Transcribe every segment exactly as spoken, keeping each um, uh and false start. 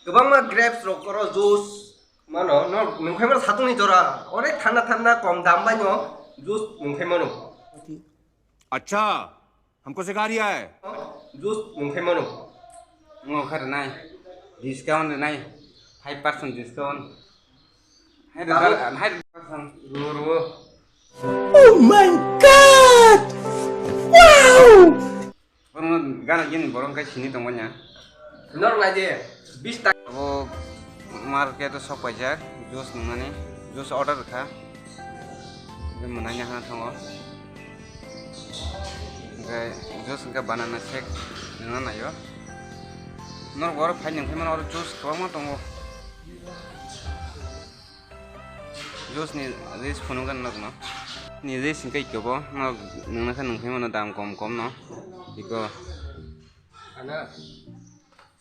Kwbangma grapes rok oro juice mano, no nungkhaima satungni jora, onek thanda thanda kom dam bai no juice nungkhaima no. अच्छा, हमको सिखा रिया है। Juice nungkhaima no. Ngo kha rwnai, discount rwnai, five percent discount. Hai Babu. Rwjak, hai rwjak, ruo, ruo. Oh my God! Wow! Borokno gana gini borok khe sini tongmanya. Norok nai de, bish taka. Abo market o sok paijak, juice nungnani, juice order kha. Mwnani hana thango. Hwnkhe juice hwnkhe banana shake nungna naio. Norok oro phai nungkhe mano oro juice kwbangma tongo. Juice ni list phunukgwi nukno. Ni list hwnkhe ikobo, norok nungna khe nungphai mano dam kom kom no. Iko.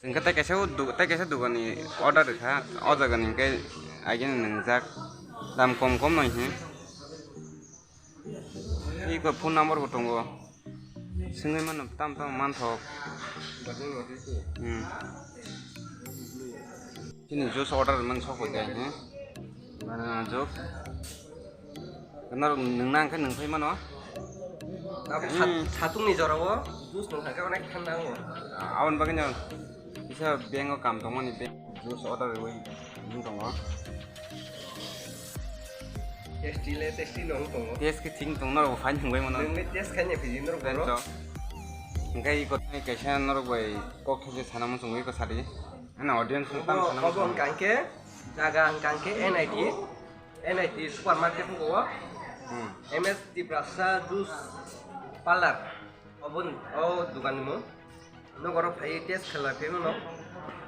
Hwnkhe tei kaisa o du-, tei kaisa dogan ni order rwkha, o jaga ni hwnkhe agini nungjak. Dam kom kom no hwnkhe. Iko phone number bo tongo. Swngwi mano tam tam manthok. Hmm. Chini juice order man sok pai khe, hmm? Banana juice. Norok nungna hwnkhe nungphai mano. Abo sat-, hmm, satungni jorao juice nungkha khe onek thanda wngo. Aboni bagwino kisa bank o kam tongmani bank juice order rwui nung tongo. Tasty le tasty no wng tongo. Taste khe thik tong norok bo phai nungbai mano. Nungni taste khaina phiji norok borok. Hwnkhe iko kaisa norok bai kok thaisa sana muchungwi iko sadi. Ano audience no tam sana muchungwi. Obo hwnkha hwnkhe jaga hwnkha hwnkhe N I T, N I T supermarket wngkha o. Hmm. M S Tiprasa juice parlor. Obo ni, o dogan ni mung. Nok oro phai test khlai phai mano.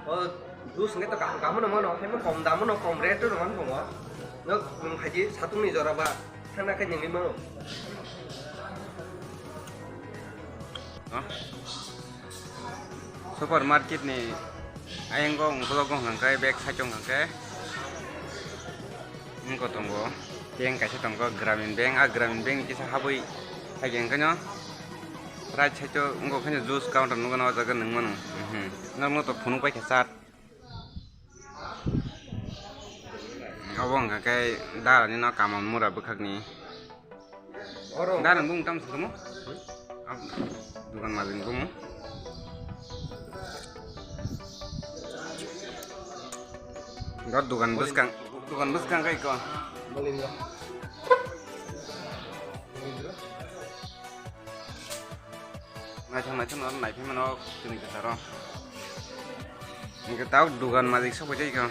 O juice hwnkhe to kaham kaham no mano, hemo kom dam no, kom rate no mano tongo. Nok nwng phaidi satung ni jora ba thana khe nini mano. Supermarket ni ayang go ukulok go hwnkhe bag saichung hwnkhe. Wngkha tongo, bank kaisa tongo, Gramin Bank, ah, Gramin Bank ni kisa habwi phaikhe hwnkhe no right side o wngkha khe juice counter nukgwi o jaga nwng mano. Mhm. Norokno to phunuk bai khe chat. Obo wngkha khe dara ni no kamon mura bwkhak ni. Oro. Dara bung tam sukhumu? Dukan malin kumu. Dot dukan bwskang, dukan bwskang kai ko. Naithok naithok no naiphai mano chini kwcharo. Hwnkhe tabuk dugan malik sok pai kha.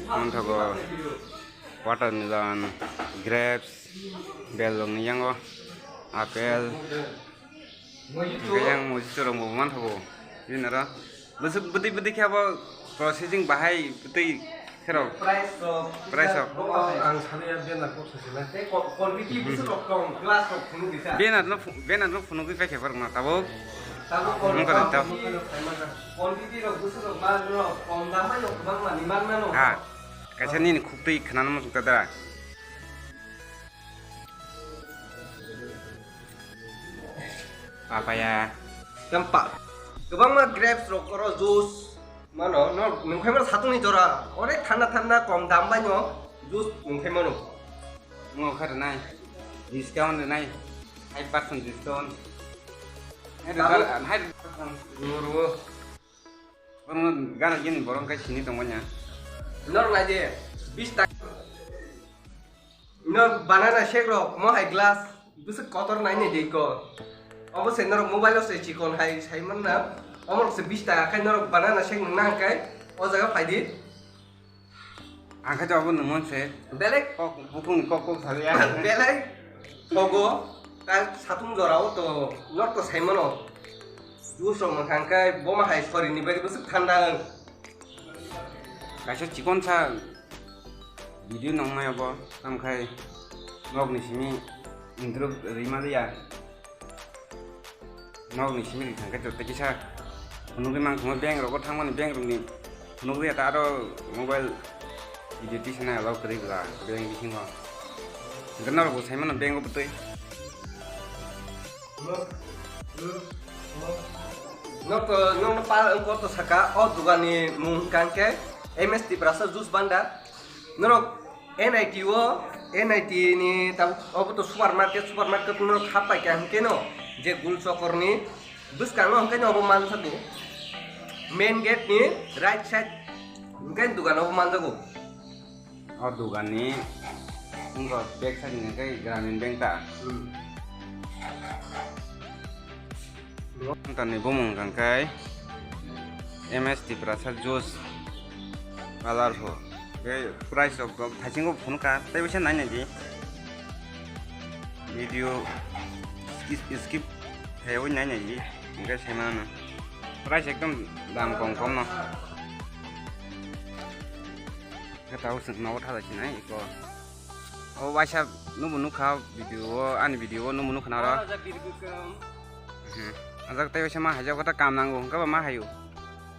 Manthogo watermelon, grapes, belrokni yango apple. Hwnkhe yang moji chwrwngbo manthogo. Bini oro bwswk bwtwi bwtwi khe abo processing bahai bwtwi kherok. Price rok. Price rok. Bo ang saliya banner kok sasina. Tei quality bwswk rok tong, glass rok phunuk bisa. Banner no phu-, banner no phunugwi paikha borokno tabuk. Tabuk wngkha de tab. Quality rok bwswk rok ma no kom dam bai no kwbang mani man mano. Ha. Kaisa nini khuktwi khwnana muchung ta da. Papaya. Yang pa-, kwbangma grapes rok oro juice mano, no, nungkhaima satungni jora, onek thanda thanda kom dam bai no juice nungkhaima no. Ngo kha rwnai, discount rwnai, five percent discount. Hai rwjak, hai rwjak, ruo, ruo. Borokno gana gini borok khe sini tongmanya. Norok nai de, bis taka. Norok banana shake rok, mo hai glass, bwswk kotor nai nai de ko. Obo se norok mobile o se chikon hai sai man na. Omo rok se bis taka khai norok banana shake nang nang khai, o jaga phai di. Ang khe abo nungmon se. Belai kok, bukhung kok kok saliya. Belai kogo, ta satung jora o to, norok to sai mano. Juice rok mankha khe bo ma hai sori ni bagwi bwswk thanda wng. Kaisa chikon sa video nongmai abo, tamo khai nok ni simi intro rima liya. Nok ni simi ri thang khe to tei kisa phunugwi mang thangma bank rogo thangmani bank rokni phunugwi ta aro mobile Video tisana allow kwrwi bla, bank bisingo. Hwnkhe norok bo saimano bank o bwtwi. Nok to, nok no pa, wngkor to saka, o dugan ni mung hwnkha hwnkhe M S Tiprasa juice bhanda. Norok N I T o, N I T ni tabuk obo to supermarket, supermarket norok hap pai kha hwnkhe no, je gul chokor ni bwskango hwnkhe no obo manjago. Main gate ni right side hwnkhe dugan obo manjago. O dugan ni wngkha back side ni hwnkhe Gramin Bank ta. Hmm. Tamni bumung hwnkhe M S Tiprasa juice parlour ho. Tei price rok thaisingo phunukha, tei bisa nai nai di. Video skip, skip khaiwi nai nai di. Hwnkhe sai mano. Price ekdom dam kom kom no. Khe tabuk chwng nogo thalai sinai iko. O waisa nubo nukha video o, ani video o nubo nukha naro. O jak diri bwswng. Hmm. Ajak tei waisa ma haijak kota kam nango hwnkhe ba ma hayu.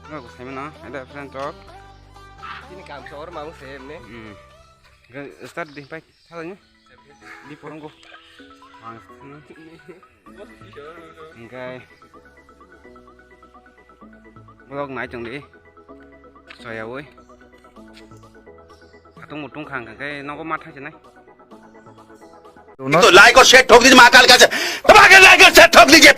Nokho sai mano, hai da friend rok. Chini kam sor ma wng se emne. Hmm. Start di pai thalai ni. Di porong go. Ang. Hwnkhe vlog nai tong di. Soyawi. Satung mutung khang khe nogo ma thang sinai. तो लाइक और शेयर ठोक दीजिए महाकाल का से। दबा के लाइक और शेयर ठोक दीजिए।